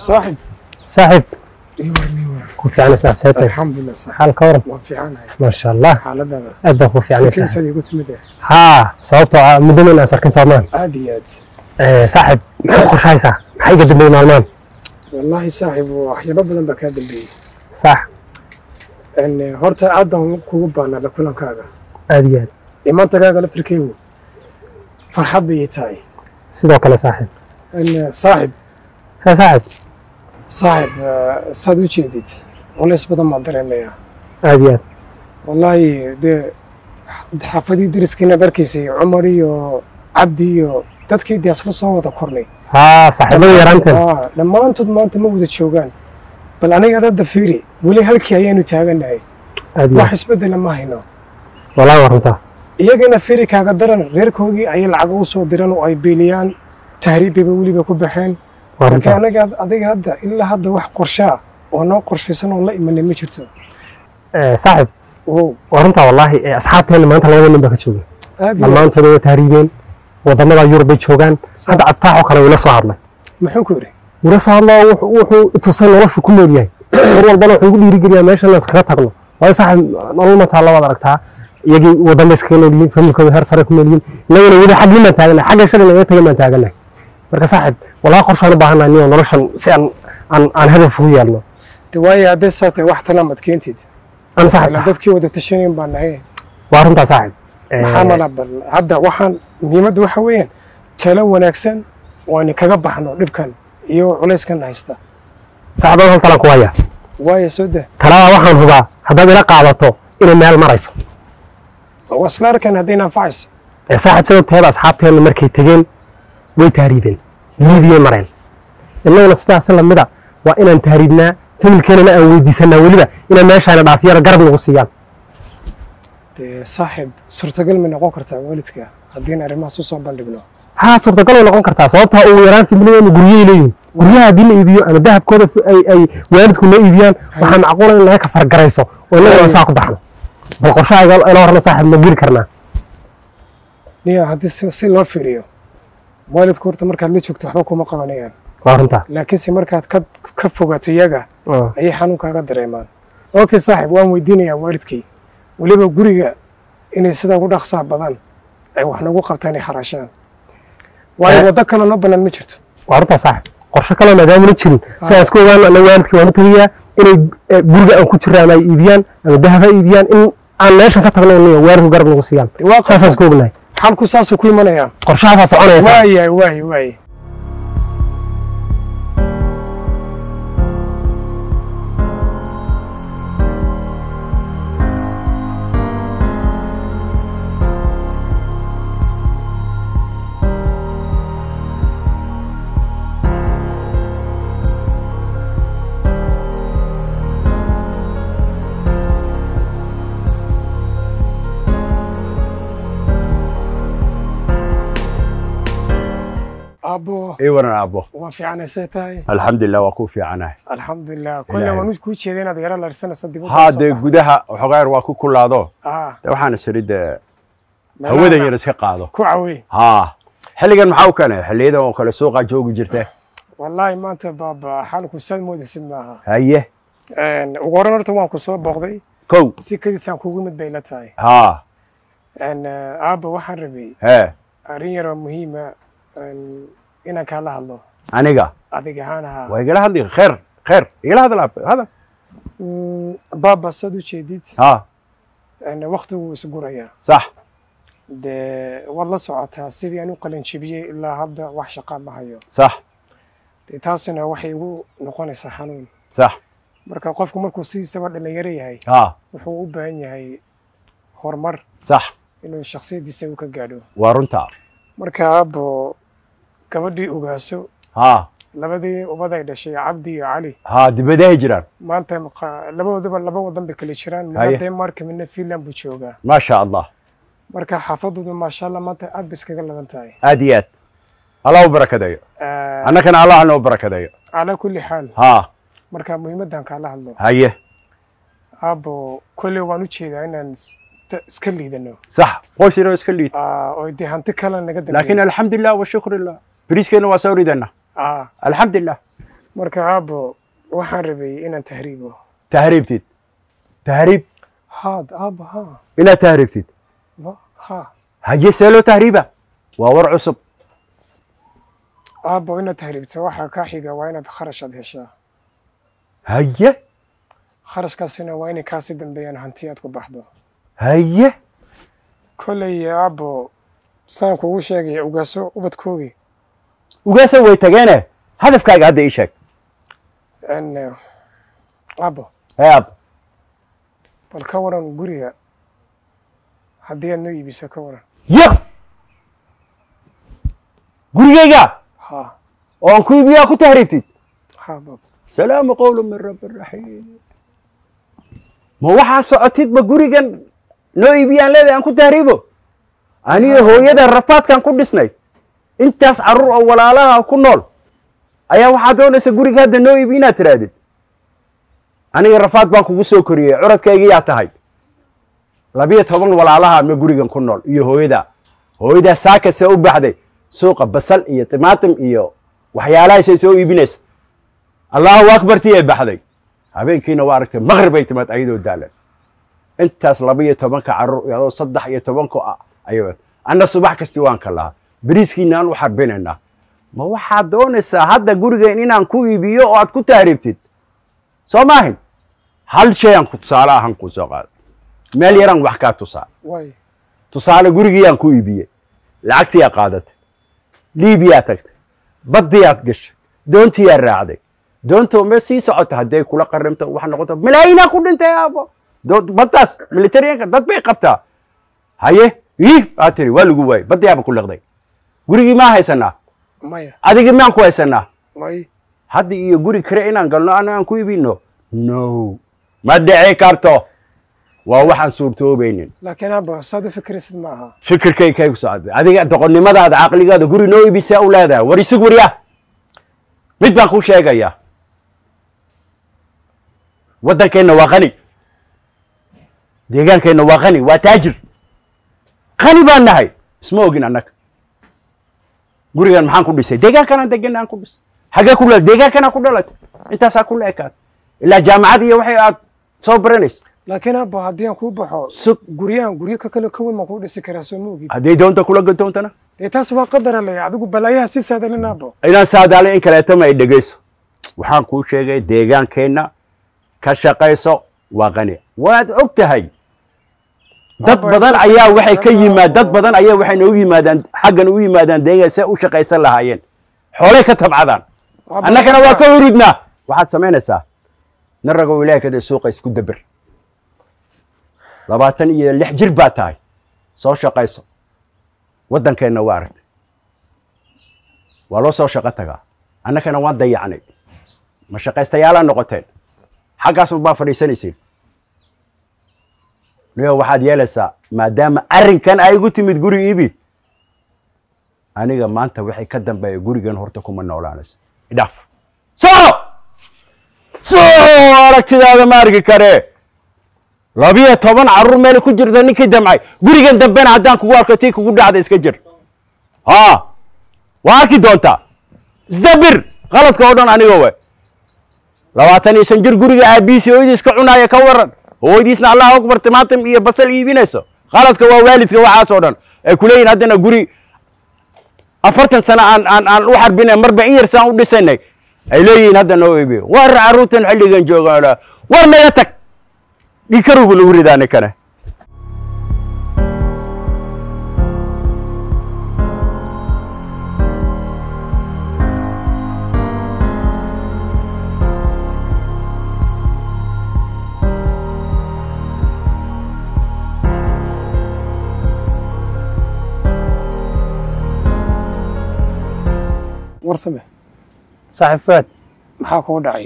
Saaxib. Saaxiib. Ii waran, ii waran. Ku fiicana saaxiib, see tahay? Alxamdulilah saaxib. Xaalka waran? Waan fiicanahay. Maasha Allah. Xaaladada? Aad baan ku fiicnay saaxiib. Sikiinsaad igu timid eh? Haa, sababtoo ah muddo mayn aan sarkin soomaan. Aad iyo aad. Saaxiib, maxaad qorshahaysaa? Maxaa iga dambeeyey maalmahan? Wallaahi saaxib, waxyaabo badan baa kaa dambeeyey. Sax. Horta aad baan kugu baanaa la kulankaaga. Aad iyo aad. Imaantagaaga laftirkaygu farxad bay ii tahay. Sidoo kale saaxiib. Saaxib. Ha saaxiib. Saaxib, saad u jeedid culays badan baan dareemayaa. Aad iyo aad. Wallaahi dee xaafadii dariskiinaad arkaysay, Cumar iyo Cabdi iyo dadkii dee isla soo wada kornay. Haa, saaxiibada yaraanteen. Dhammaantood maanta ma wada joogaan, bal aniga hadda fiiri, weli halkii ayaanu taaganahay. Aad iyo wax aad. Isbeddela ma hayno. Walaa waa runtaa. Iyagana fiiri, kaaga daran, reerkoogii ayay lacag ugu soo diran oo ay biiliyaan, tahriibbay weliba ku baxeen. Waa laakiin runtaa. Anaga adiga hadda ilaa hadda wax qorshaa oo noo qorshaysan oo la imanay ma jirto. Saaxiib. Wow. Waa runtaa wallaahi. Asxaabteena maanta labada nin baa ka jooga. Aad iyo aad. Dhammaantood way tahriibeen, wadamada Yurub bay joogaan hadda. Aftaax oo kale wuu la soo hadlay. Muxuu ku yidhi? Wuu la soo hadloo wuxuu tusay noloshu ku nool yahay. Mar walbana wuxuu igu dhiirigeliyaa meeshan aan iskaga tagno, waayo saaxiib nolol ma taalla. Waad aragtaa, iyagii wadan bay iskaga nool yihiin, familkooda heer sare ku nool yihiin, innaguna weli xaggii baan taaganahay, xagga shalay naga tagay baan taaganahay. Marka saaxiib, walaa qorshaan u baahannahay niyo noloshan si aan hadaf ugu yeelno. De waayo, haddee saa tahay wax tala mad keentid. Aan saaxiib. Ilaa dadkii wada tashanayn baan nahay. Waa runtaa saaxiib. Maxaa mala bal hadda waxaan muhiimaddu waxa weeyaan talo wanaagsan oo aynu kaga baxno dhibkan iyo culayskan haysta. Saaxiib, hal talaan ku hayaa. Waayo, soo dah. Talada waxaan hubaa haddaad ila qaadato inay meel marayso. Waa isla arkan haddayna anfacayso. Saaxiib, sababteeda asxaabteenna markay tegeen way tahriibeen, Liibiyay mareen. Innaguna sidaas lamida waa inaan tahriibnaa, familkeenana aan weydiisanaa weliba inaan meeshaana dhaafiyana garab nagu siiyaan. Dee saaxiib, suurtagal ma noqon kartaa waalidka haddiin arrimahaas usoo bandhigno? Haa, suurtagal way noqon kartaa, sababtaa ugu yaraan familiyadeenu guryay leeyihiin. Guryaha haddii la iibiyo ama dahabkooda ay waalidku noo iibiyaan, waxaa macquula in laga kafargarayso oo innaguna saa ku baxno. Bal qorshaha ila horna saaxiib, ma geli karnaa? Niya, haddii si loo fiiriyo waalidku horta markaad la joogto waxba kuma qabanayaan. Waa runtaa. Laakiinse markaad ka fogaato iyaga ayay xanuunkaaga dareemaan. Okay saaxiib, waan weydiinayaa waalidkay weliba guriga inay sidaa ugu dhaqsaa badan ay wax nagu qabtaan, ay xaraashaan, waayo waddo kale noo bannaan ma jirto. Waa runtaa saaxiib, qorshe kale maadaamuna jirin, si aan isku ogaano anna waalidkii waan u tegayaa inay guriga aan ku jirra ama ay iibiyaan ama dahab ha iibiyaan, in aan meeshan ka tagno niyo waalidku garab nagu siiyaan. Dee waa saasaan isku ognahay. Xalku saasuu ku imanayaa. Qorshahaasaa soconaya saaxiib. Waayahay, waaye waaye. Aabbo. Ii waran aabbo. Waa fiicanaysay tahay? Alxamdulilah, waa ku fiicanahay. Alxamdulilah, kolle waan kuu jeeda inaad yara larsanaysa dib. Haa dee, gudaha waxoogaa yar waa ku kulaado. Dee waxaan is idhi dee hawadan yar iska qaado. Ku cawey. Haa, xilligan maxaa u keenay? Xilliyadan oo kale suuqaa joogi jirta. Wallaahi maanta baaba xaalku saad moodaysid maaha. Haye. Ugu horreyn horta waan ku soo booqday. Kow. Si kadisaan kugu mid bay la tahay. Haa. Aabba, waxaan rabay hee arrin yaroo muhiima inaan kaala hadlo. Aniga? Adig ahaan, ahaa. Waa igala hadli, kheer kheer, igala hadal aabbe, hadal. Baaba, saad u jeedid haa waqtigu wuu isgurayaa. Sax. Dee waad la socotaa sidii aan u qalin jebiyey ilaa hadda wax shaqaa ma hayo. Sax. Dee taasina waxay igu noqonaysaa xanuun. Sax. Marka qofku markuu sidiisaba dhalinyaro yahay haa wuxuu u baahan yahay horumar sax inuu shakhsiyaddiisa uu ka gaadho. Waa runta. Marka aabbo, gabadhii Ogaaso haa labadii ubaday dhashay, Cabdi iyo Cali, haa, dibadahay jiraan. Maanta labadooduba laba wadan bay kala jiraan, midna Denmark, midna Finland buu joogaa. Maasha Allah. Marka xaafadoodu maasha Allah maanta aad bay iskaga ladan tahay. Aad iyo aad, Allah u barakadeeyo. Annakana Allah noo barakadeeyo. Calaa kulli xaal, haa marka muhiimaddan kaala hadlo, haye aabbo, kolley waan u jeedaa inaan iska liidano. Sax, qoys inoo iska liid. Oo dee hanti kale naga laakiin dambeeyey. Alxamdulilah wa shukrillah, bariiskeena waa soo ridana. Alxamdulilah. Marka aabbo waxaan rabay inaan tahriibo. Tahriibtid? Tahriib? Haad aabbo, haa. Inaad tahriibtid? Haa. Haye, see loo tahriiba? Waa war cusub. Aabbo, inaad tahriibto waxaa kaa xiga waa inaad kharash aad heshaa. Haye. Kharashkaasina waa inay kaasii dambeeyaan hanti aad ku baxdo. Haye. Kolley aabbo, saan kugu sheegaya, ugaaso ubadkoogii Ugaasa way tageene, hadafkaaga hadda ii sheeg. Aabbo. Hee aabbo. Bal ka waran guriga haddii aad noo iibiso, ka waran? Yaq, gurigayga? Haa. Oo aan ku iibiyaa ku tahriibtid? Haa baab. Salaamu qowlu min rabbi raxiim. Ma waxaa socotid ma gurigan noo iibiyaan leedahay aan ku tahriibo? Aniga hooyada rafaadkan ku dhisnay, intaas carruur oo walaalaha ku nool ayaa waxaa doonaysa guriga hadda noo iibi inaad tirahdid. Aniga rafaad baan kugu soo koriyey, curadkaygiyaa tahay. 12 walaalaha ma gurigan ku nool iyo hooyada. Hooyadaa saakase u baxday suuqa, basal iyo timaatim iyo waxyaalahaasay soo iibinaysa. Allahu akbartii ay baxday, habeenkiina waa aragtay, maqrib ay timaad ayadoo daalan. Intaas 12-ka carruur adoo 13-ka ah ayuu anna subax kasti waan ka lahaa beriiskiina aan u xarbinaynaa. Ma waxaad doonaysaa hadda gurigan inaan ku iibiyo oo aad ku tahriibtid? Soo maahin. Hal shay aan ku tusaale ahaan kuu soo qaado, meel yaraan wax kaa tusaa. Way. Tusaale, gurigiiyaan ku iibiyey, lacagtiyaa qaadatay, Liibiyaa tagtay, baddiyaad gashay, doontiyaa raacday. Doonta me sii socota hadday kula qarimto, wax noqoto, malaayiinaa ku dhintay aabo. Baddaas militariyanka dad bay qabtaa. Haye, ih aad tiri, waa lagu waayey, baddiyaaba ku liqday. Gurigii maa haysanaa? Maya. Adigii maan ku haysanaa? May. Hadda iyo guri kale inaan galno ana aan ku iibino, no, ma dhici karto, waa waxaan suurtoobaynin. Laakiin aabbo, saad u fikiraysid ma aha. Fikirkay kay ku socday, adiga doqonnimadaada, caqligaada guri noo iibisaa u leedahay. War isig warya, mid baan kuu sheegayaa: waddankeenna waa qani, deegaankeenna waa qani, waa taajir, qani baan nahay, isma ogin annaga. Gurigan maxaan ku dhisay? Deegaankanaan degan aan ku dhisay. Xaggee ku deegaankanaa ku dhalatay, intaasaa ku la ekaatay ilaa jaamacad iyo waxay aad soo baranaysa. Laakiin aabbo, haddii aan kuu baxo Sug. Guryahan guryo ka kale ka weyn baan kuu dhisi karaa, soo ma ogid? Hadday doonta kula gadoontana? Dee taas waa qadara leh. Adigu balaayaha sii saadalin aabbo. Inaan saadaalay in kaleeto ma ay dhegayso. Waxaan kuu sheegay, deegaankeenna ka shaqayso, waa qani, waad og tahay. Dad Aabbo, badan ayaa waxay ka yimaad, dad Aabbo. badan ayaa waxay noogu yimaadaan xaggan, u yimaadaan deegaan se u shaqaysan lahaayeen, xoolay ka tabcadaan. Aabbo, annagana waa ka hurudnaa. Waxaad samaynaysaa, nin ragow ilaahay kada suuqa isku dabir. 26 jir baa tahay, soo shaqayso. Waddankeenna waa aragtay, waa loo soo shaqo tagaa. Annagana waan dayacnay, ma shaqaystayaalaa noqoteen, xaggaas unbaa fadhiisanaysiin. Niyo, waxaad yeelaysaa, maadaama arrinkan ay igu timid guri iibi, aniga maanta wixii ka dambeeya gurigan horta kuma noolaanayso. Idhaaf, soo soo aragtidaada ma arki karee. 12 carruur meel ku jirta ninkii damcay, gurigan dambena haddaan kugu arko, tii kugu dhacda iska jir. Haa, waa arki doontaa. Isdabir, qaladka oo dhan aniga way. 25 jir guriga aabihiis hooyadiis ka cunaaya, ka waran? Hooyadiisna Allahu akbar timaatim iyo basal iibinayso. Qaladka waa waalidka. Waxaas oo dhan ay kuleeyihin haddana guri 40 sano aan u xarbinay, marba in yar saan u dhisanay, ay leeyihiin hadda noo iibiyo. War carruurtan xilligan joogaan, war naga tag, dhikarubu lagu ridaa ninkane. War same. Saaxiib Fuad. Maxaa kugu dhacay?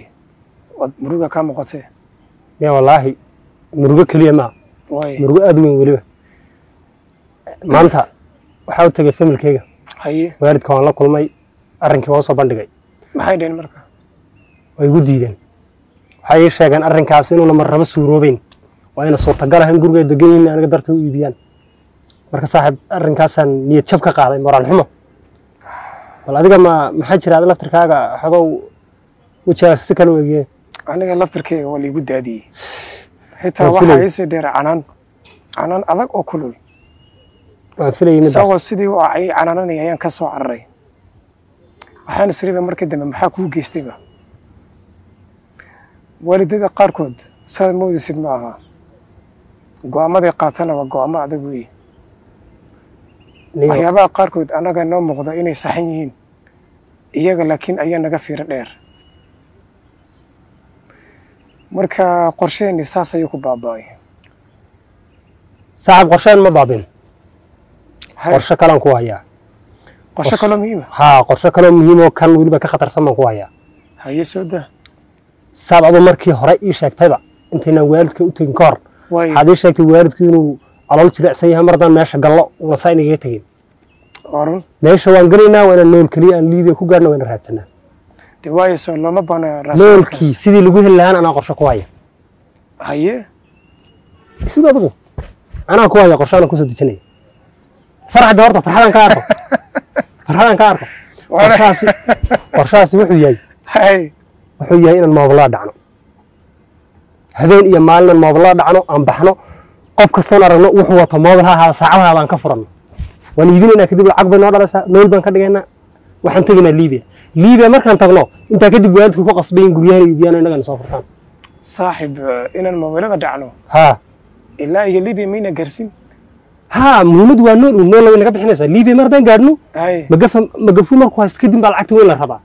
Waad muruga kaa muuqatee. Ya wallaahi, murugo keliya maa. Waay. Murugo aad u weyn weliba. Maanta waxaa u tegay familkeyga. Haye. Waalidka waan la kulmay, arrinkii waan soo bandhigay. Maxay dhaheen marka? Way igu diideen. Waxay ii sheegeen arrinkaas inuuna marnaba suuroobeyn, waa ina suurtagal ah in guriga ay degan yihiin aniga darta u iibiyaan. Marka saaxiib, arrinkaasaan niyad jab ka qaaday, moraal xumo. Bal adiga ma maxaa jira? Ada laftirkaaga xogow Wejigaas si kale u egyahay. Aniga laftirkeyga waa liigu daadiyey xitaa. Waan waxaa filayay. Iisii dheer canaan, canaan adag oo kulul. Waan filayay midaas. Isagoo sidii u ay canaananaya ayaan ka soo cararay. Waxaan isriba markii dambe, maxaa kuu geystayba? Waalidada qaarkood saad moodaysid ma aha, go'aamaday qaatana waa go'aamo adag weeye. Niyo, waxyaabaha qaarkood annaga noo muuqda inay saxan yihiin iyaga, laakiin ayaa naga fiiro dheer. Marka qorshaheenni saas ayuu ku baaba'ay. Saaxib, qorsheen ma baabin. Hay, qorshe kalaan ku hayaa. Qorshe kaloo muhiima? Haa, qorshe kaloo muhiim oo kan weliba ka khatarsan baan ku hayaa. Haye, soo daa. Saab, adoo markii hore ii sheegtayba intaynaan waalidka u tegin ka hor, waayo waxaad ii sheegtay waalidku inuu calool jilicsan yahay, mar haddaan meesha gallo una saa inagaga tegin. Waa run. Meesha waan gelaynaa, waa inaan nool keliya aan Liibiya ku gaarna, waa inaan raadsanaa. De waayo, soo looma baana noolkii raasamaadkaas. Sidii lagu heli lahaan anaa qorshe ku haya. Haye. Isigu adigu anaa ku haya qorshe, anaa kusoo dejinaya. Farxadda horta farxadaan ka arko, farxadaan ka arko. Qorshahaasi wuxuu yahay, hay, wuxuu yahay inaan moobilada dhacno habeen iyo maalin, aan moobilada dhacno, aan baxno, qof kastoon aragno wuxuu wato, moobil ha ahaado, saacadaha aan ka furanno, waan iibinaynaa, kadib lacag bay noo dhalaysaa, nool baan ka dhigaynaa, waxaan tegaynaa Liibiya. Liibiya markaan tagno, intaa kadib waalidku ku qasbay in guryahan iibiyaan oo innagana soo furtaan. Saaxib, inaan moobilada dhacno haa ilaa iyo Libiya mayna gaarsin? Haa, muhiimadu waa nool uun, nool way naga bixinaysaa. Liibiya mar haddaan gaadhno, hay, magafa magafu markuu haysto kadib baa lacagta weyn la rabaa.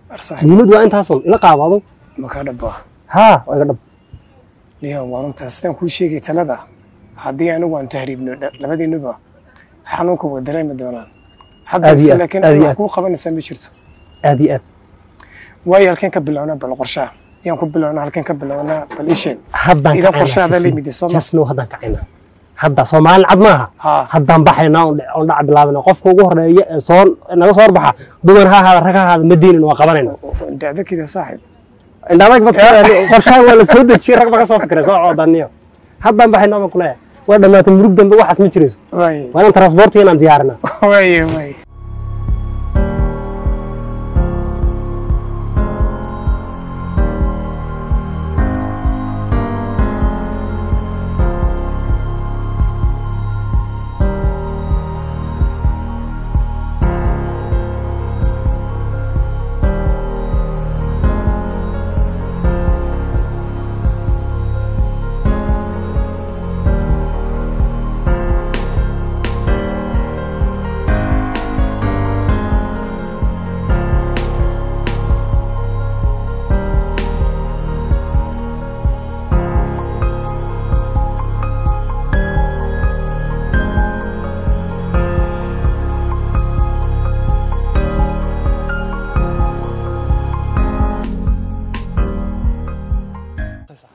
Ar saaxib, muhiimadu waa intaasun, ila qaado adu. Makaa dhabbaa? Haa, waa iga dhab. Niyo, waa runtaa sidaan kuu sheegay talada. Haddii anigu aan tahriibno labadiinuba xanuunka way dareemi doonaan Aad iyo hadda, aad, laakiin aad iyo wax aad. kuu qabanaysaa ma jirto. Aad iyo aad. Waayo, halkeen ka bilownaa bal qorshaha? Yaan ku bilownaa? Halkeen ka bilownaa bal ii sheeg. Haddaan Idan kacaynaa, qorshaha Jasno. la yimid, soo ma? Jasno, haddaan kacaynaa hadda, Soomaalin cad maaha. Haa. Haddaan baxaynaa oon dhac bilaabana, qofka ugu horeeya ee soo naga soo horbaxa, dumar ha ahaada, rag ha ahaada, ma diinin, waa qabanayna. Indhadakida saaxib. Indhadag bad, qorshaha waa la soo dejiyey, rag ba ka soo fikiray, soo coodaniyo. Haddaan baxaynaa baan kuleeyahay, waa dhammaatay murug dambe, waxaas ma jirayso. Waaye. Waa inaan transportiga inaan diyaarinaa. Waaye, waaye.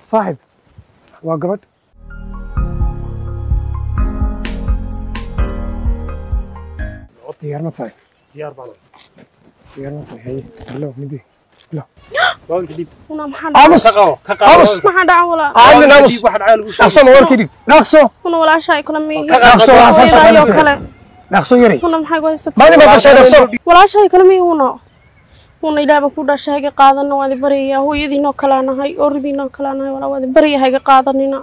Saaxib, waa gabadh. Diyaar ma tahay? Diyaar baan. Diyaar ma tahay? Haye, bilow midi. Una maxaa Aamus. dhacay? Aamus. Maxaa dhacay walaa? Aamin, aamus. Dhaqso, ma warkii dhig, dhaqso. Una walaasha ay kula miyi. Dhaqso, waxaa soo Hooyadaayoo shaqaynaysa. kale. Dhaqso yari. Una maxay ku haysataa? Maalin baa gashay, dhaqso. Walaasha ay kala miyi una. Una ilaaba ku dhashay hayga qaadanna, waad i baryayaa, hooyadiinoo kale aan ahay, oridiinoo kale aan ahay, walaa waad i barya, hayga qaadanina.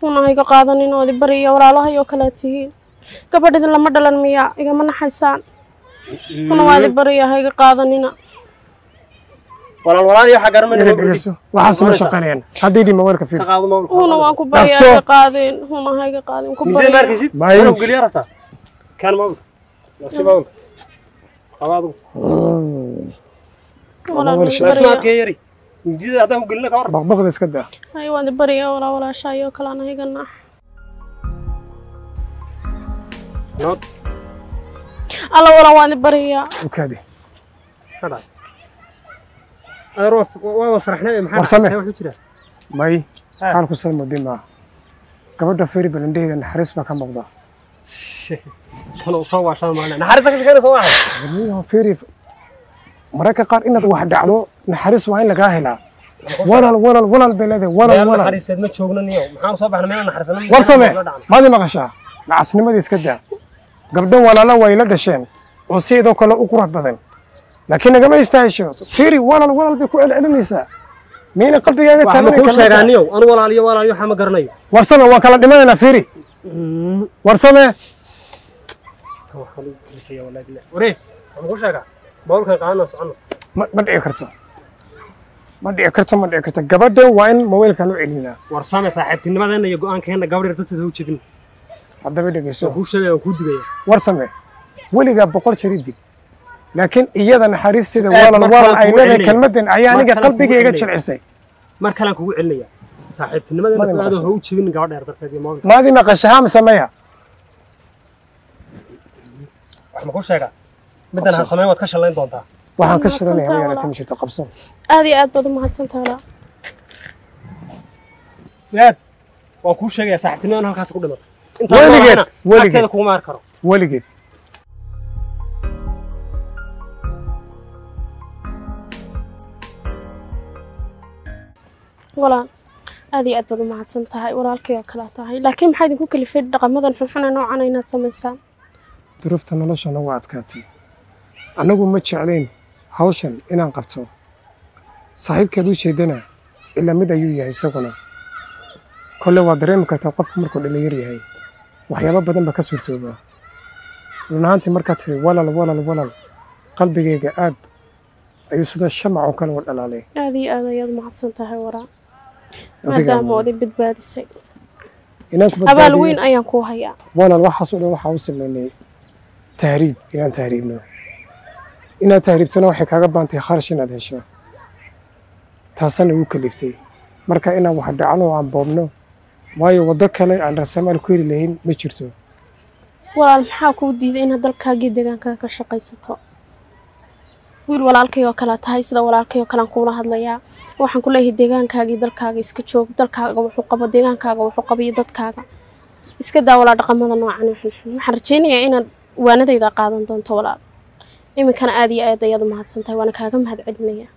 Una hayga qaadanina, waad i baryayaa, walaalahayoo kale aad tihiin. Gabadh idin lama dhalan miyaa? Igama naxaysaan. Una waad i baryayaa, hayga qaadanina. Walaal, walaal iyo waxaa garanayna. Yari, dhegeyso, waxaas ma shaqaynayaan hadday dhima weelka fiir. Una waan ku baryaa, Dhaqso. hayga qaadeen. Una hayga qaadeen ku midee ma baryaa. arkaysid? Maayo. Mana geliya rabtaa kan maamulka nasiib maamulka qaba adigu. Walaal, waan i isma baryaa. adkee yari, midida haddaan ku gelina ka war. Baqbaqda iska daa. Hay, waad i baryaa walaa, walaashaayoo kale aan hayga nax. Nood. Alla walaa, waan i baryaa. Ukaadi. Adeer, waa faraxnay, maxaa War same. dhacay? Wuxuu jira May xaalku sad mudi maaha. Gabadha feri balindheheeda naxariis baa ka muuqda. Kan uu soo waashaa maalin naxariista ka shaqeynaysa waa Warniyahow, feri, mararka qaar inaad wax dhacdo naxariis waa in lagaa helaa. Walaal, walaal, walaal bay leedahay, walaal. Meel walaal naxariiseed ma joogno niyo, maxaan soo baxnay meel naxariisana? War same, maadi maqashaa? Nacasnimadii iska daa. Gabdho walaalo way la dhasheen oo sidoo kale u qurux badan. Laakiin nagama istaahesho. Fiiri, walaal walaal bay ku celcelinaysaa. Miyayna qalbigaaga Waxaan taabanay kuu kelmadda? Sheegaa niyow, anu walaaliyo walaaliyo waxaa ma garanayo. Warsame, waan kala dhimanaynaa. Fiiri, Warsame. Waree, waxaan kuu sheegaa, mobilkan qaadana, socono. Ma dhici karto, ma dhici karto, ma dhici karto. Gabadhan waa in mobaylkan u celinaa. Warsame, saaxiibtinimadeena iyo go'aankeenna gabadh yar darteed ha u jebin. Haddaba dhegeyso. Waan kuu sheegaya, waan kuu digaya. Warsame, weligaa 100 jeer i dig, laakiin iyada naxariisteeda Aad walaal mar walaal kalaan ay kugu leedahay celinaya. kelmaddan ayaa Mar aniga kalaan kugu qalbigayga celinaya. jilcisay. Mar kalaan kugu celinaya, saaxiibtinimadeena Madi Fuaado maqashay. ha u jebin gabadh yar darteed iyo mobilka. Maadi maqashay, haa mise maya? Wax ma kuu sheegaa, middan ha Qabso. samayn, waad ka shallayn doontaa. Waxaan ka Mahadsantahay, shidanaya ma walaal. yaratay, ma jirto. Qabso. Aad iyo aad baad u mahadsantahay, walaal. Fuaad, waan kuu sheegayaa, saaxiibtinimadan halkaas ku dhimatay. Intaan Weligeed, noolahayna, weligeed. Agteeda kuguma arki karo. Weligeed. Walaal, aad iyo aad baad u mahadsan tahay, walaalkay oo kalaa tahay, laakiin maxaa idinku kalifay dhaqamadan xunxun ee noocan ah inaad samaysaan? Duruufta nolosha nagu adkaatay. Annagu ma jeclayn hawshan inaan qabto. Saaxiibkeed u jeedana ilaa mid ayuu yahay isaguna. Kolle waa dareemi kartaa, qofku markuu dhallinyar yahay waxyaabo badan baa ka suurtoobaa. Run ahaantii, markaad tiri walaal walaal walaal, qalbigayga aad ayuu sida shamac oo kale u dhalaalay. Aad iyo aad ayaad u mahadsan tahay, walaal. Adigaa Maadaama mudan. ood i badbaadisay, Inaan ku abaal badbaadiyo weyn ayaan kuu hayaa. Walaal, waxaas oo dhan waxaa u sameynay tahriib, inaan tahriibno. Inaad tahriibtana waxay kaaga baantay kharash inaad hesho, taasana igu kaliftay marka inaan wax dhacno oo aan boobno, waayo waddo kale aan rasamaal ku heli lahayn ma jirto. Walaal, maxaa kuu diiday inaad dalkaagii deegaankaaga ka shaqaysato? Wiil walaalkay oo kale tahay, sida walaalkay oo kale aan kuula hadlayaa. Waxaan ku leeyahay, deegaankaagii dalkaaga iska joog, dalkaaga wuxuu qabo, deegaankaaga wuxuu qabo iyo dadkaaga. Iska daa, walaal, dhaqamada noocan ee xunxun. Waxaan rajaynayaa inaad waanadayda qaadan doonto, walaal. Iminkana aad iyo aad ayaad u mahadsan tahay, waana kaaga mahad celinayaa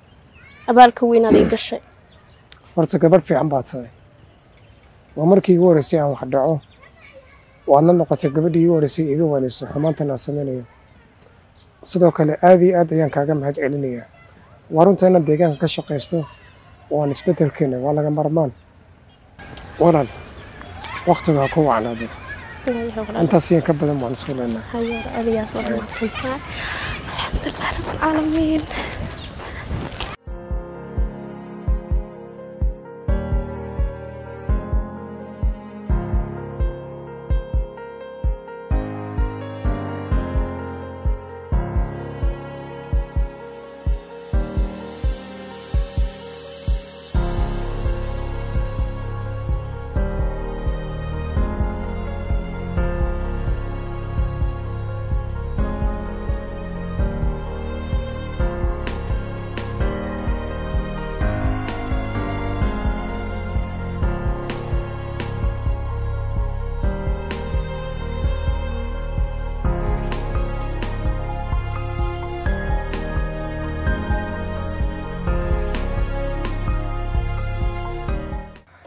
abaalka weynaad ii gashay. Horta gabadh fiican baa tahay. Waa markii igu horreysay aan wax dhaco, waadna noqotay gabadhii igu horreysay iga waanayso xumaantan aan samaynayo. Sidoo kale aad iyo aad ayaan kaaga mahad celinayaa. Waa runta, inaad deegaanka ka shaqaysto oo aan isbeddelkeena waa laga marmaan. Walaal, waqtigu ha ku wacnaado. Waayahay, walaal. Intaas iyo ka badan waan isku leenahay. Hayo, aad iyo aad baad u mahadsan tahay. Alxamdulilah rabbilcaalamiin.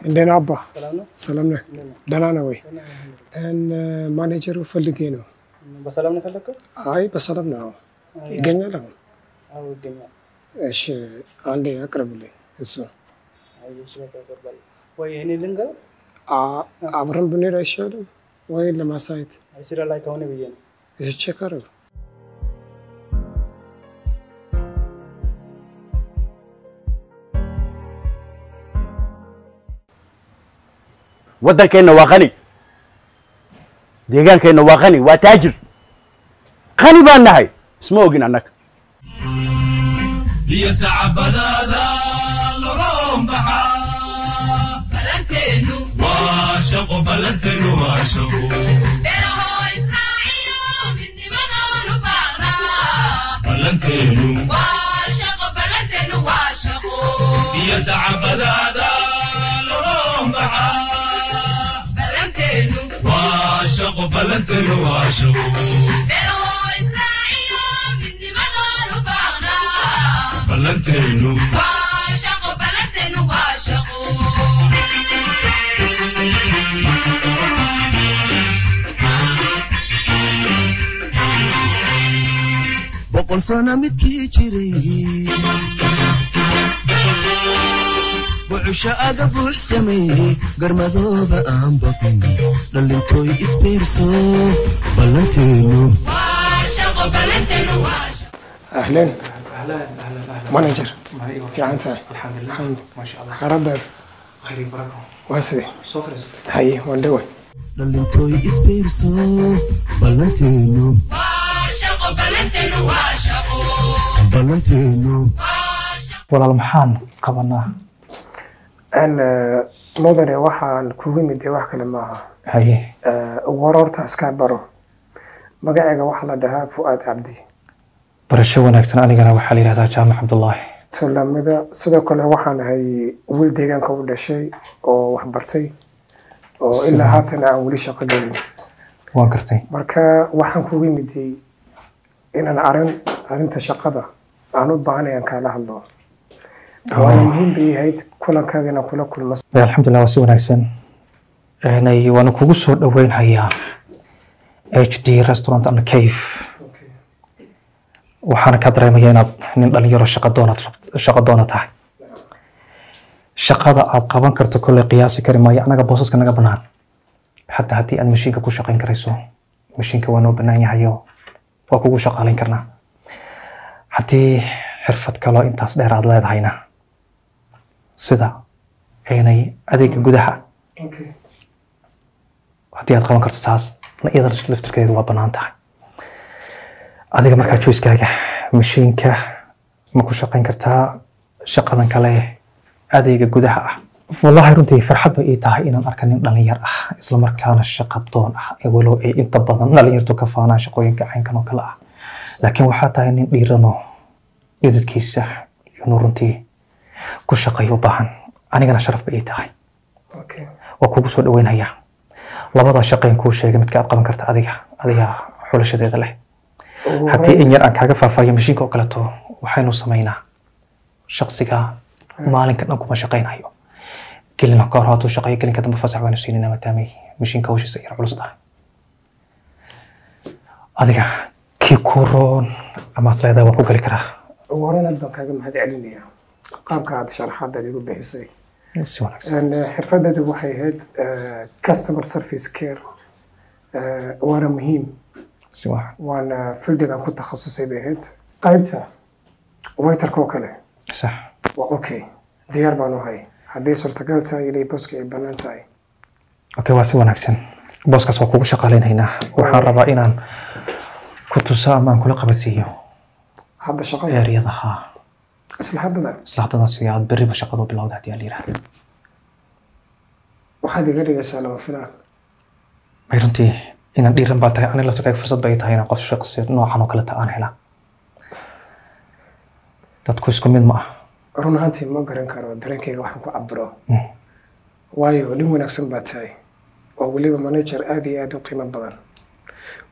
እንደና አባ፣ ሰላም ነህ? ደህና ነው ወይ? ማኔጀሩ ፈልጌ ነው። በሰላም ነው የፈለግከው? አይ፣ በሰላም ነው። ይገኛል አሁን? አዎ፣ ይገኛል። እሺ፣ አንዴ አቅርብልኝ እሱ። አይ እሺ፣ በቃ ያቀርባል። ወይ እኔ ልንገረው? አብረን ብንሄድ አይሻልም ወይ ለማሳየት? አይ፣ ስራ ላይ ከሆነ ብዬ ነው። እሺ፣ check አድርገው። Waddankeenna waa qani, deegaankeenna waa qani, waa taajir, qani baan nahay, isma ogin annaga. Iyo sacabadaada lolombaxa waa shaqo, ballanteenu waa shaqo. Ballanteenu iyo sacabadaada lolombaxa waa shaqo, ballanteenu waa shaqo. Ballanteenu. Boqol sano midkii jiray, bucusho aga buux sameeyey, garmadooba aan baqin, dhalintooy isbiirso, ballanteenu. Ahlan. اهلا اهلا اهلا. Manager. أيوة. Fiican tahay? الحمد لله. الحمد. ما شاء الله. Xaaladdaada? خير بركه. Waa sidee? Soo fariiso. Haye, waan dhaway. Dhalintooy isbiirso, ballanteenu, ballanteenu. Walaal, maxaan qabanaa? Mudane, waxaan kugu imid dee wax kale maaha. Haye. Ugu hore horta iskaa baro, magacayga waxaa la dhahaa Fu'aad Cabdi. Barasho wanaagsan, anigana waxaa la yidhahdaa Jaamac Cabdullaahi. Tulamida sidoo kale waxaan ahay wiil deegaanka u dhashay oo wax bartay oo ilaa haatan aan weli shaqo gelin. Waan gartay. Marka waxaan kugu imidiyey inaan arrinta shaqada aan u baahanay aan kaala hadlo, waana muhiim bay ahayd kulankaaga inaan kula kulmo. Alxamdulilah, waa si wanaagsan. Waana kugu soo dhaweynhayaa HD Restaurant and Cafe. Waxaana ka dareemaya inaad nin dhalinyaro shaqo doonaad shaqo doona tahay. Shaqada aad qaban karto kolley qiyaasi kari maayo, annaga boosaska naga bannaan. Xataa haddii aad mashiinka ku shaqayn karayso, mashiinka waa noo bannaan yahayo, waa kugu shaqaalayn karnaa. Haddii xirfad kaloo intaas dheer aad leedahayna, sida aynay adeega gudaha, haddii aad qaban karto taas na iyada laftirkeedu waa bannaan tahay. Adiga markaa choicekaaga, mashiinka ma ku shaqayn kartaa, shaqadan kale adeega gudaha ah? Wallahi runtii farxad bay ii tahay inaan arka nin dhalinyar ah, isla markaana shaqa doon ah, ee walow ay inta badan dhalinyartu ka faanaan shaqooyinka caynkan oo kale ah, laakiin waxaa tahay nin dhiirano dhididkiisa inuu runtii ku shaqeeyo u baahan. Anigana sharaf bay ii tahay. Waa kugu soo dhaweynhayaa. Labada shaqayn kuu sheegay, midka aad qaban karta adiga xulashadeeda leh. Haddii in yar aan kaaga faahfaahiyo mashiinka oo kaleeto, waxaynu samaynaa shaqsiga maalinka dhan kuma shaqaynayo. Gelin ka hor hadduu shaqeeyo, gelinka dambe fasax baynu siinayna, maadaamay mashiinka hawshiisa yar culus tahay. Adiga kii ku roon ama is leedahay waan ku gali karaa. Ugu horreyn aad baan kaaga mahad celinayaa qaabka aad sharaxaadaad igu bixisay. Si wanaagsan. Xirfaddeedu waxay ahayd customer service care, waana muhiim. Si wacan. Waana fieldigan ku takhasusay bay ahayd, qaybta waiterka oo kale. Waa okay, diyaar baan u hay haddii suurtagal tahay inay booska ay bannaan tahay. Okay, waa si wanaagsan. Booskaas waa kugu shaqaalaynaynaa. Waxaan rabaa inaan ku tuso ama aan kula qabadsiiyo hadda shaqada eryadaha. Isla haddada? Isla haddada, si aad berriba shaqadu bilowda haddii aan la yidhaahdo. Waxaad iga dhigaysaa lama filaan. May, runtii inaan dhiiran baa tahay. Aniga laftirkayga fursad bay tahay inaan qof shaqsi noocan oo kaleta aan helaa. Dadku isku mid ma ah. Run ahaantii ma garan karo dareenkayga waxaan ku cabiro, waayo nin wanaagsan baa tahay oo weliba manager aad iyo aad u qiimo badan.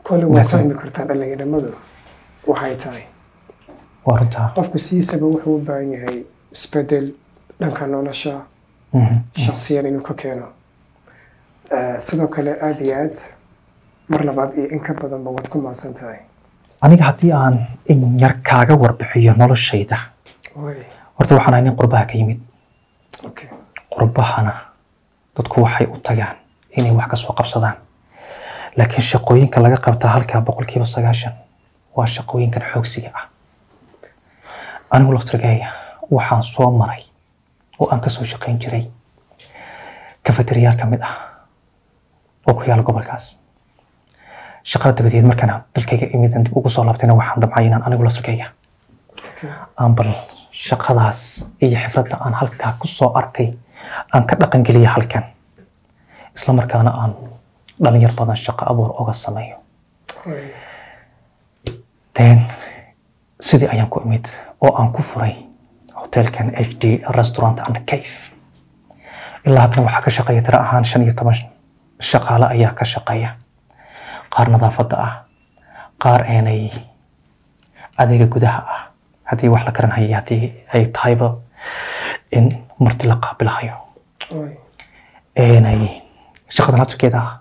Kolley waad fahmi kartaa dhalinyarimadu waxay tahay. Waa runtaa. Qofku sidiisaba wuxuu u baahan yahay isbedel dhanka nolosha shakhsiyan inuu ka keeno. Sidoo kale aad iyo aad mar labaad iyo in ka badanba waad ku mahadsan tahay. Aniga haddii aan in yar kaaga warbixiyo noloshayda, horta waxaan ahay nin qurbaha ka yimid. Qurbahana dadku waxay u tagaan inay wax ka soo qabsadaan, laakiin shaqooyinka laga qabtaa halkaa 90% waa shaqooyinkan xoogsiga ah. Anigu laftirkayga waxaan soo maray oo aan kasoo shaqayn jiray cafeteriyaal ka mid ah oo ku yaala gobolkaas. Shaqada dabadeed markaan dalkayga imid, dib ugu soo laabtayna, waxaan damcay inaan anigu laftirkayga aan bal shaqadaas iyo xifradda aan halkaa ku soo arkay aan ka dhaqan geliya halkan, isla markaana aan dhalinyar badan shaqo abuur oga sameeyo. Then sidii ayaan ku imid oo aan ku furay hotelkan HD Restaurant and Cafe. Ilaa haddana waxaa ka shaqeeya tiro ahaan 15 shaqaale ayaa ka shaqeeya, qaar nadaafadda ah, qaar aanay adeega gudaha ah, haddii wax la karan hayo, haddii ay tahayba in marti la qaabilahayo. Aanay shaqadan laftirkeeda ah,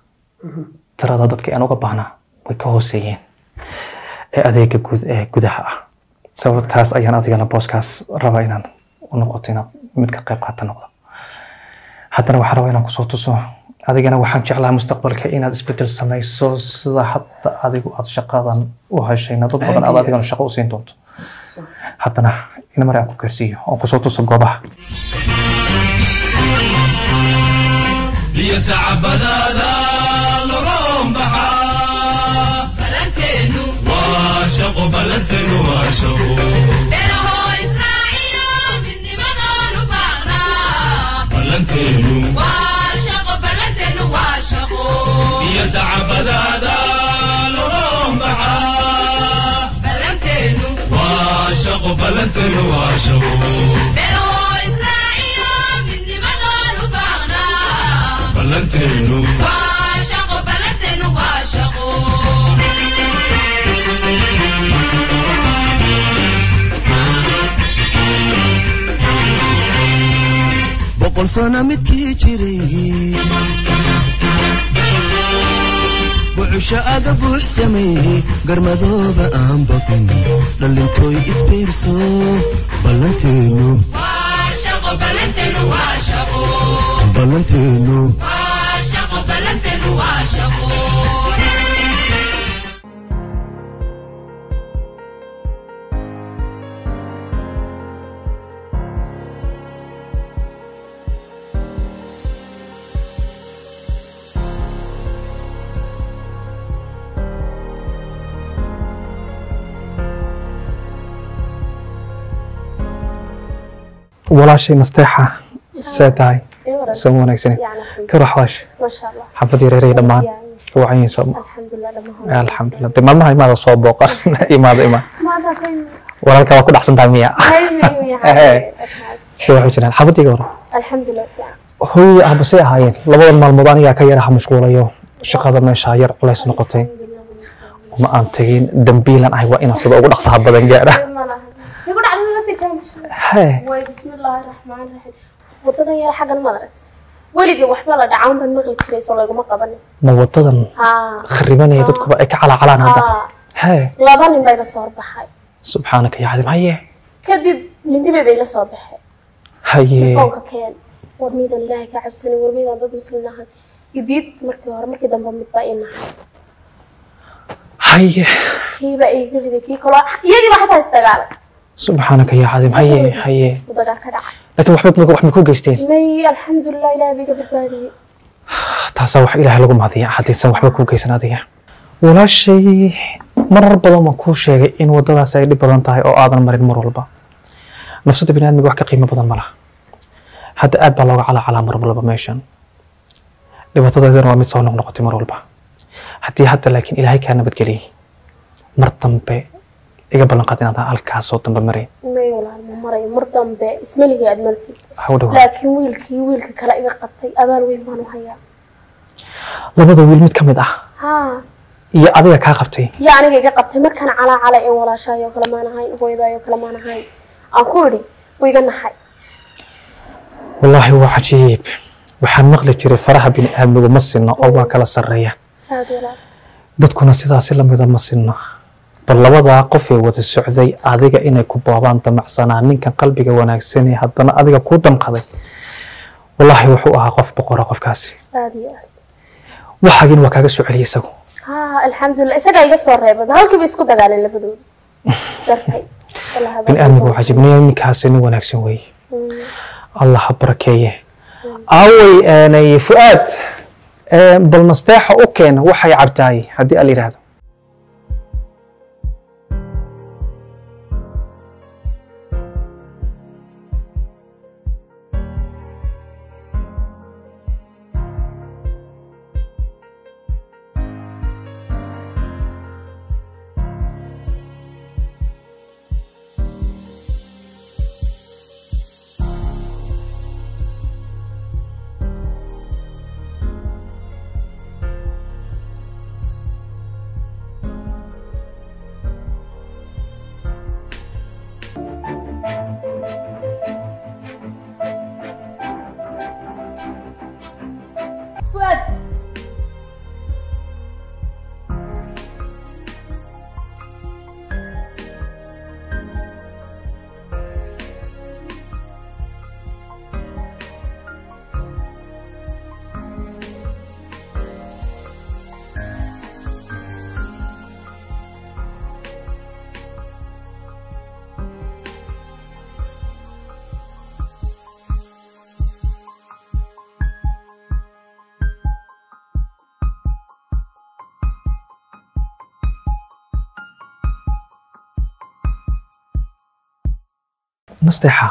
tirada dadka aan uga baahnaa way ka hooseeyeen ee adeega guud ee gudaha ah. Sababtaas ayaan adigana booskaas rabaa inaan u noqoto, inaad mid ka qayb qaata noqdo. Haddana waxaan rabaa inaan kusoo tuso, adigana waxaan jeclaha mustaqbalka inaad isbedel samayso, sida hadda adigu aad shaqadan u heshayna dad badan aad adigana shaqo u siin doonto. Haddana in mar aan ku gaarsiiyo oon kusoo tuso goobaha. Iyo sacbadaada lolombaxa, waa shaqo ballanteenu, waa shaqo, ballanteenu iyo sacbadaada lolombaxa, waa shaqo ballanteenu, waa shaqo, ballanteenu. Boqol sano midkii jiray bucusho aga buux sameeyey, garmadooba aan baqin, dhalintooy isbiirso, ballanteenu, ballanteenu. Walaashay Nasteexa, see tahay? Soo wanaagsan ka raxwaash? Masha Allah. Xaafadii reerey dhammaan wacanyiin soo? Alxamdulilah dhammaan. Alxamdulilah. De maalmaha imaada soo booqan, imaada imaa. Walaalka waa ku dhacsan tahay miya? Si waxu jiraan xaafadii hore? Alxamdulilah, fiican. Hooyadii aabasay ahaayeen labadan maalmood anigaa ka yaraha mashquulayo, shaqada meesha yar culays noqotay, uma aan tegin. Dambiilan ahay, waa inaan sida ugu dhaqsaha badan gaadha. Igu dhacday iga tijaabo, masha Allah. Hee. Way, bismillaahi raxmaani raxiim. Wadadan yar xaggan ma aragt weligii waxba la dhacaan baan maqli jiray, soo laguma qabanin. Ma wadadan haa kharibanaya dadkuba ay ka calaacalaan hadda? Haa. Hee. Laba nin baa iga soo horbaxay. Subxaanaka yaa cadiim, haye. Kadib mindibay bay ila soo baxay. Haye. Telefoonka keen, war miidaan Ilaahay ka cabsanin, war miidaan dad muslim ahan idiid. Markii hore, markii dambe mid baa ii naxay. Haye. Kiibaa iiga riday kii kaloo, iyagiiba xataa isdagaalay. Subxaanaka yaa cadiim, haye haye. Uu dagaal ka dhacay. Laakiin waxba wax ma ku geysteen? May, alxamdulilah, Ilaahay bay iga badbaadiyey. Taasaa wax Ilaahay lagu mahadiya haddaysan waxba kuu geysan adiga. Walaashay, marar badan waan kuu sheegay in waddadaas ay dhib badan tahay oo aadan marin mar walba. Nafsada biniaadmiga wax ka qiimo badan ma laha. Hadda aad baa looga calaacalaa mar walba meeshan, dhibaatadaydana waa mid soo noqnoqotay mar walba. Haddii hadda laakiin Ilaahay kaa nabadgeliyey, mar dambe iga ballan qaad inaadan halkaasoo dambe marayn. May walaal, ma marayo mar dambe, ismaligii aad martid. Waxa u dhawaa. Laakiin wiilkii wiilka kale iga qabtay abaal weyn baan u hayaa. Labada wiil mid ka mid ah haa iyo adiga kaa qabtay? Yaa aniga iga qabtay markaan calaacalay in walaashaayoo kale maan ahayn, hooyadaayoo kale maan ahayn aan ku idhi, wuu iga naxay. Wallaahi waa cajiib. Waxaan maqli jiray faraha bini aadmigu ma sinno oo waa kala sarreeya. Aad walaal. Dadkuna sidaasi lamida ma sinno. Bal labadaa qof ee wada socday adiga inay ku boobaan damacsanaa, ninkan qalbiga wanaagsanee haddana adiga kuu damqaday, wallaahi wuxuu ahaa qof boqora qofkaasi. Aad iyo aad. Waxaagina waa kaaga soo celiyay isagu. Haa, alxamdulilah, isagaa iga soo reebay. Halkiiba isku dagaaleen labadooda dartay. Bini aadmigu waa cajiib. Ninkaasi nin wanaagsan weeye, Allah ha barakeeye. Aaway eenay Fu'aad, bal Nasteexa u keen waxay cabtaay haddii al yidhaahdo. Nasteexa,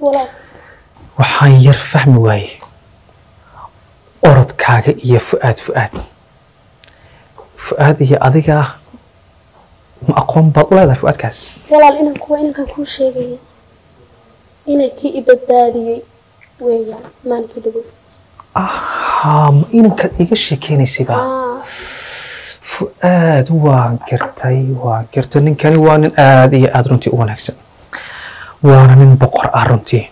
Walaal. Waxaan yar fahmi waayey orodkaaga iyo Fu'aad. Fu'aad iyo adiga ma aqoon baad u leedahay Fu'aadkaas? Walaal, inanku waa inankan kuu sheegaya, inankii i badbaadiyey weeyaan maalinkii dhawow. Ahaa, ma inankaad iga sheekeynaysiba? Aa. Fu'aad, waan gartay, waan gartay. Ninkani waa nin aad iyo aad runtii u wanaagsan, waana nin boqor ah runtii.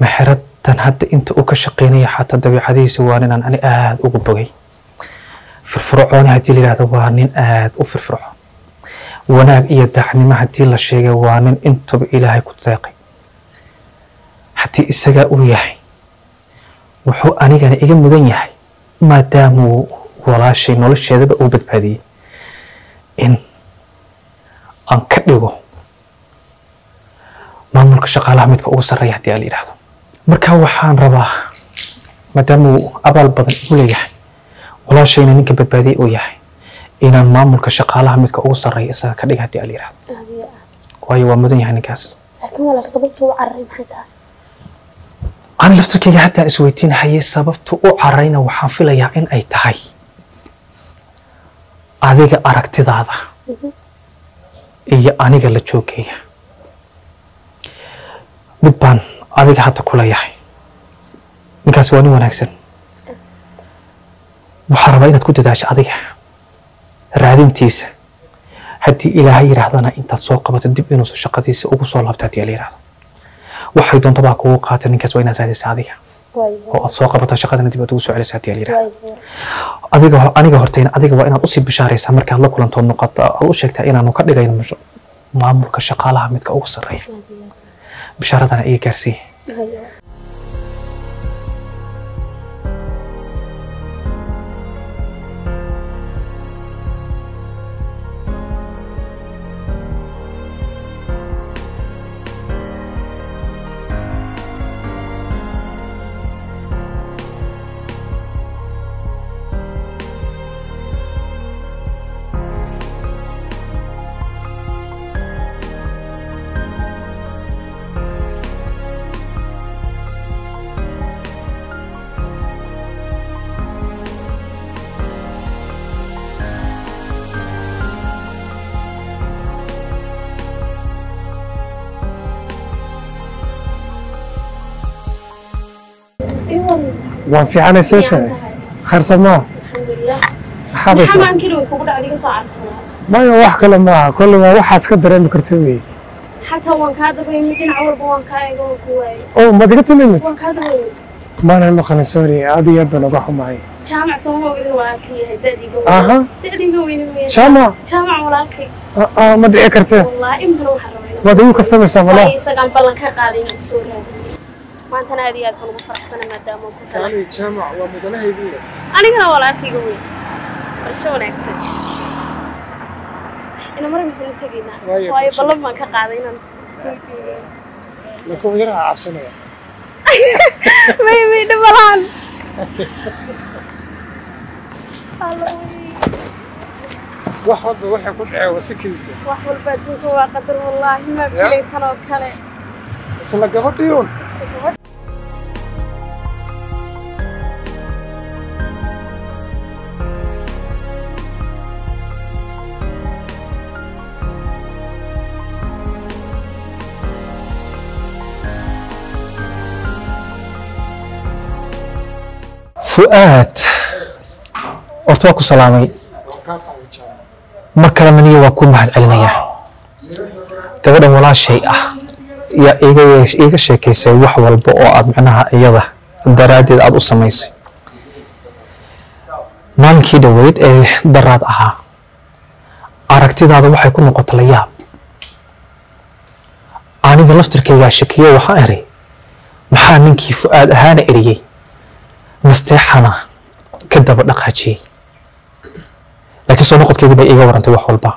Mexeradan hadda inta uu ka shaqeynaya xataa dabeecadihiisa waa nin aan ani aad ugu bogay. Firfircooni haddii la yidhahdo, waa nin aad u firfircoon. Wanaag iyo daacnimo haddii la sheegay, waa nin intaba Ilaahay ku deeqay. Haddii isagaa uu yahay, wuxuu anigana iga mudan yahay, maadaamuu walaashay nolosheedaba uu badbaadiyey, in aan ka dhigo maamulka shaqaalaha midka ugu sarreeya haddii la yidhaahdo. Marka waxaan rabaa, maadaama uu abaal badan igu leeyahay, walaashayna ninka badbaadiyey uu yahay, inaan maamulka shaqaalaha midka ugu sarreeya isaga ka dhiga haddii la yidhaahdo. Aad iyo aad. Waayo waa mudan yahay ninkaas. Laakiin walaal, sababtu u cararay maxay tahay? Ani laftarkayga haddaan isweydiinahayay sababta u carayna. Waxaan filayaa in ay tahay adiga aragtidaada iyo aniga la joogayga. Mid baan adiga hadda kula yahay, ninkaasi waa nin wanaagsan. Waxaan rabaa inaad ku dadaasho adiga raadintiisa, haddii Ilaahay yidhaahdana intaad soo qabato dib inuusan shaqadiisa ugu soo laabto haddii la yidhaahdo. Waxay doonto baa kugu qaata, ninkaas waa inaad raadisa adiga oo aad soo qabato, shaqadana dib aad ugu soo celisa haddii la yidhaahdo. Adiga aniga hortayna adiga waa inaad usii bishaaraysaa markaad la kulanto noqoto, aad u sheegtaa inaanu ka dhigayno maamulka shaqaalaha midka ugu sarreeya. Bishaaradana iga gaarsiiye. Waan fiicanay, see tahay? Khayr soo maaha? Alxamdulilah. Maxaad Maxaa haysaa? maankii way kugu dhacday iga soo cartay? Maya, wax kale maaha, kolley waa waxaad ka dareemi karta wey. Xataa waan kaa dabaymi, dhinac walba waan kaa eego, waan ku waayay. Oo maad iga timimid? Waan kaa dabaymi. Maanan maqanin, sorry, aad iyo aad baan uga xumahay. Jaamac sooma ogidin walaalkay yahay da'diga? Aha. Da'diga weynin weeyaan. Jaamac? Jaamac walaalkay. Ah, ma dhici kartee. Wallaahi in badan waxaan rabaa inaan Waad igu kaftamaysaa malaa. Waayo isagaan ballan ka qaaday inaan kusoo raadiyay. Maantana aad iyo aad baan ugu faraxsanay maadaama aan ku helay. Jaamac waa mudanahaygiiya. Anigana walaalkayga weyn. Barasho wanaagsan. Ina mar maxaynu tegaynaa? Waayo, waayo bulshada. Ballan baan ka qaaday inaan kuu geeyo. Laakiin yaraha cabsanaya. May may dhamalaan. Allo, wey. Wax walba waxay ku dhaceen waa sikiisa. Wax walba adduunka waa qadar, wallaahi ma filay tan oo kale. Isla gabadhii uun. Isla gabadh. Fu'aad, horta waa ku salaamay mar kale. Maniya waa ku mahad celinayaa. Gabadhan walaashay ah yaa iiga sheekaysay wax walba oo aad macnaha iyada daraaddeed aad u samaysay maalinkii dhoweyd ee daraad ahaa. Aragtidaada waxay ku noqotay la yaab. Aniga laftirkaygaa shakiyo, waxaan iri, maxaa ninkii Fu'aad ahaana eriyey, Nasteexana ka daba dhaqaajiyey? Laakiin soo noqodkeedii bay iiga warantay wax walba.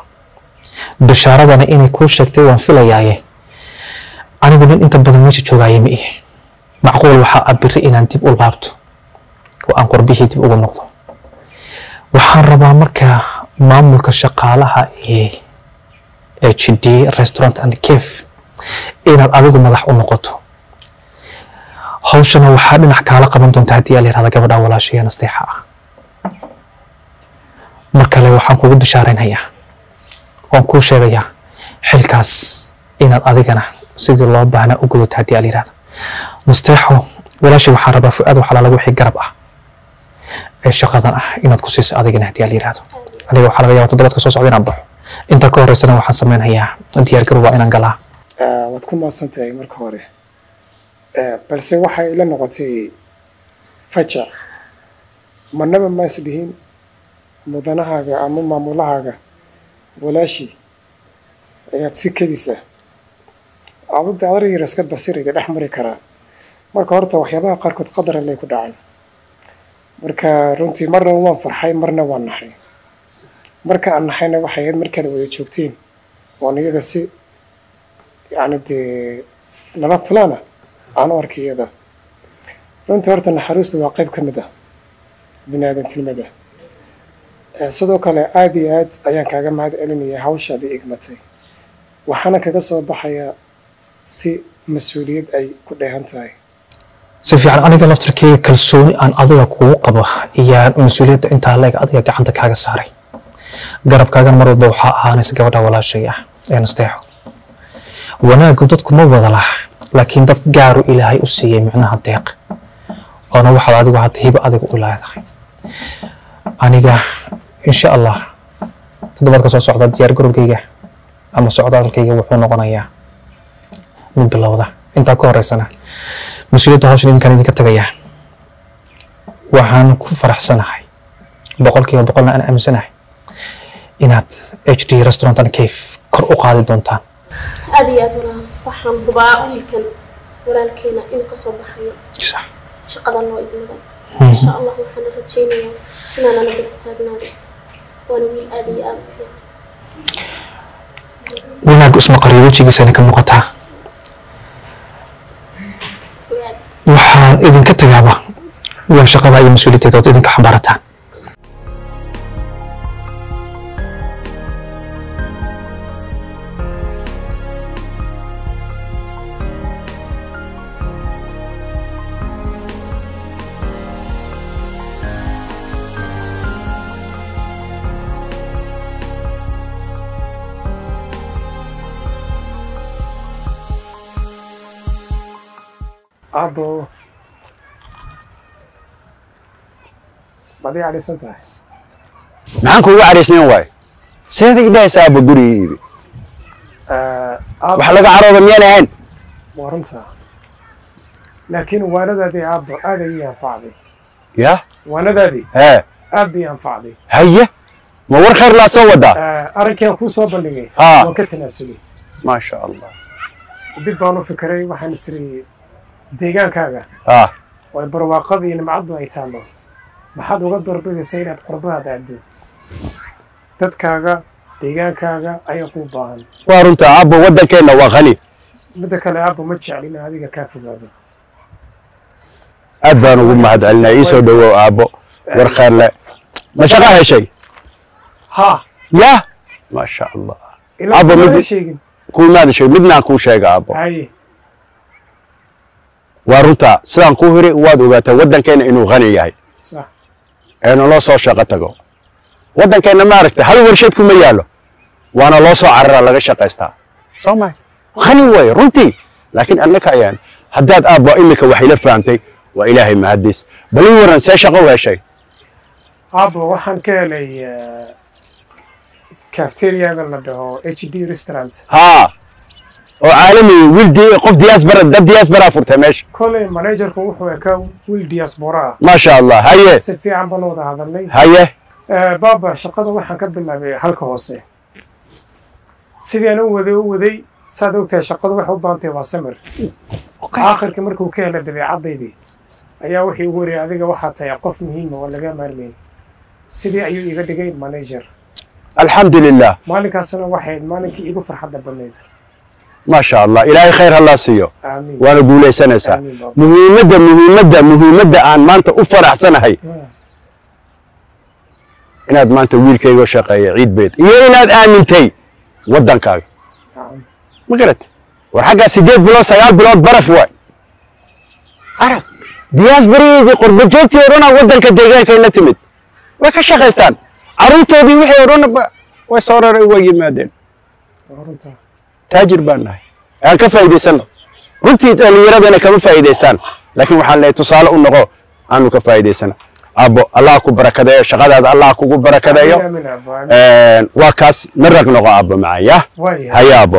Bishaaradana inay kuu sheegtay waan filayaaye. Anigu nin inta badan meesha joogaaye ma ihi. Macquul waxaa ah biri inaan dib u laabto oo aan qorbihii dib ugu noqdo. Waxaan rabaa markaa maamulka shaqaalaha ee HD Restaurant and Cafe. Inaad adigu madax u noqoto. Hawshana waxaa dhinac kaala qaban doonta haddii la yidhahda gabadha walaashaya nasteexa ah. Mar kale waxaan kugu bishaaraynayaa, waan kuu sheegayaa xilkaas inaad adigana sidii loo baahnaa u gudato haddii la yidhahdo. Nasteexo walaashay, waxaan rabaa Fu'aad wax alaala wixii garab ah ee shaqadan ah inaad ku siiso adigana haddii la yidhahdo. Aniga waxaa laga yaabaa toddobaadka soo socda inaan baxo. Inta ka horeysana waxaan samaynayaa diyaargarow, waa inaan galaa. Waad ku mahadsan tahay marka hore, balse waxay ila noqotay fajac. Marnaba ma is dhihin mudanahaaga ama maamulahaaga walaashii ayaad si kedisa adada adar yar iska basirayda dhex mari karaa. Marka horta waxyaabaha qaarkood qadar allay ku dhacaan. Marka runtii marna waan farxay, marna waan naxay. Marka aan naxayna waxay ahayd markaad wada joogteen oon iyada si yacni dee lama filaana aan u arkay iyada. Runtii horta naxariistu waa qayb ka mid ah bini aadantinimada. Sidoo kale aad iyo aad ayaan kaaga mahad celinaya hawshaadii igmatay, waxaana kaga soo baxayaa si mas-uuliyad ay ku dheehan tahay. Si fiican, aniga laftarkeyga kalsooni aan adiga kugu qabo iyo mas-uuliyadda intaa leeg adiga gacanta kaaga saaray. Garabkaagana mar walba waxaa ahaanaysa gabadha walaashay ah ee nasteexo. Wanaaggu dadku ma wada laha, laakiin dad gaaru Ilaahay u siiyey micnaha deeq oona waxaad adigu hadda hibo adiga u leedahay. Aniga insha Allah toddobaadka soo socda diyaar garowgayga ama socdaalkayga wuxuu noqonayaa mid bilowda. Intaa ka horeysana mas-uuliyadda hawshan idinkaan idinka tagayaa. Waxaan ku faraxsanahay 100%na aan aaminsanahay inaad HD Restaurant and Cafe kor u qaadi doontaan. Aad iyo aad walaal, waxaan hubaa wiilkan walaalkeena inuu kasoo baxayo shaqadan loo idmaday insha Allah. Waxaan rajaynayaa inaan ana garab taagnaado, waana wiil aad iyo aad u fiican. Wanaaggu isma qariyo, wejigiisana ka muuqataa. Fuaad. Waxaan idinka tagaaba waa shaqada iyo mas-uuliyaddeeda ood idinka xambaarataan. Abo, maad ii cadhaysan tahay? Maxaan kuugu cadhaysnayn waayo? Seed ii dhahaysa aabba guriga iibi? Aabbo. Wax laga carooda miyaan ahayn? Waa runta, laakiin waanadaadii aabbo aad ay ii anfacday. Ya? Waanadaadii hee aad bay ii anfacday. Haye, ma war khayr laa soo wadaa? Arrinkaan kuu soo bandhigay waan ka tanaasulay. Maasha Allah. Dib baan u fikiray, waxaan isiri deegaankaaga oo ay barwaaqada iyo nimcaddu ay taallo, maxaad uga doorbidaysaa inaad qurbahaad aaddo? Dadkaaga, deegaankaaga ayaa kuu baahan. Waa runta aabbo, waddankeenna waa qani. Midda kale aabbo, ma jecli inaan adiga kaa fogaado. Aad baan ugu mahad celinaya. Ii soo dhawow aabbo, war khayr le, ma shaqa heshay? Ha. Ya, maasha Allah. Ilaa Aabbo, kumaada sheegin. Kuumaada sheegin, midnaan kuu sheega aabbo. Haye. Waa runta sidaan kuu hiri, waad ogaataa waddankeena inuu qani yahay ee naloo soo shaqo tago waddankeenna. Maaragtay, hal warshad kuma yaallo, waana loo soo cararaa, laga shaqaystaa. Soo mahay, qani way runtii, laakiin annaka ayaan haddaad aabbo imika wax ila fahamtay, waa Ilaahay mahadis. Bal ii waran, see shaqo u heshay? Aabbo, waxaan ka helay cafeteriaga la dhaho HD Restaurant. Haa, oo caalami, wiil qof diaspora, dad diaspora furtay meesha. Kolay managerku wuxuu ekaa wiil diaspora ah. Maasha Allah, haye. Si fiican baan wada hadalnay. Haye. Baaba, shaqada waxaan ka bilaabay halka hoose. Sidii aan u waday, saad ogtahay shaqadu waxay u baahan tahay waa samir. Aakhirkii markuu ka helay dabeecaddaydii ayaa wuxuu igu wariyay, "Adiga waxaa tahay qof muhiima oo laga maarmayn." Sidii ayuu iga dhigay manager. Alxamdu lilah. Maalinkaasna waxay ahayd maalinkii igu farxadda badnayd. Maasha Allah, Ilaahay khayr hallaa siiyo. Aamiin. Waana guulaysanaysaa. Aamiin, baaba. Muhiimadda aan maanta u faraxsanahay inaad maanta wiilkayga shaqeeya ciid beed iyo inaad aamintay waddankaaga. Nacam. Ma garatay? War xaggaa 8 bilood, 9 bilood baraf waay. Arag diasporadii, qurbajoogtii oo dhanaa waddanka deegaankay la timid, way ka shaqaystaan, carruurtoodii wixii oo dhan way soo raray, way yimaadeen. Taajir baan nahay, aan ka faa'iidaysano. Runtii dhallinyaradana kama faa'iidaystaan, laakiin waxaan leeyahay tusaale u noqo, aanu ka faa'iidaysano. Aabbo, Allah ku barakadeeyo shaqadaada, Allah kugu barakadeeyo. Waa kaas, narag noqo aabbo macaya. Haya aabbo.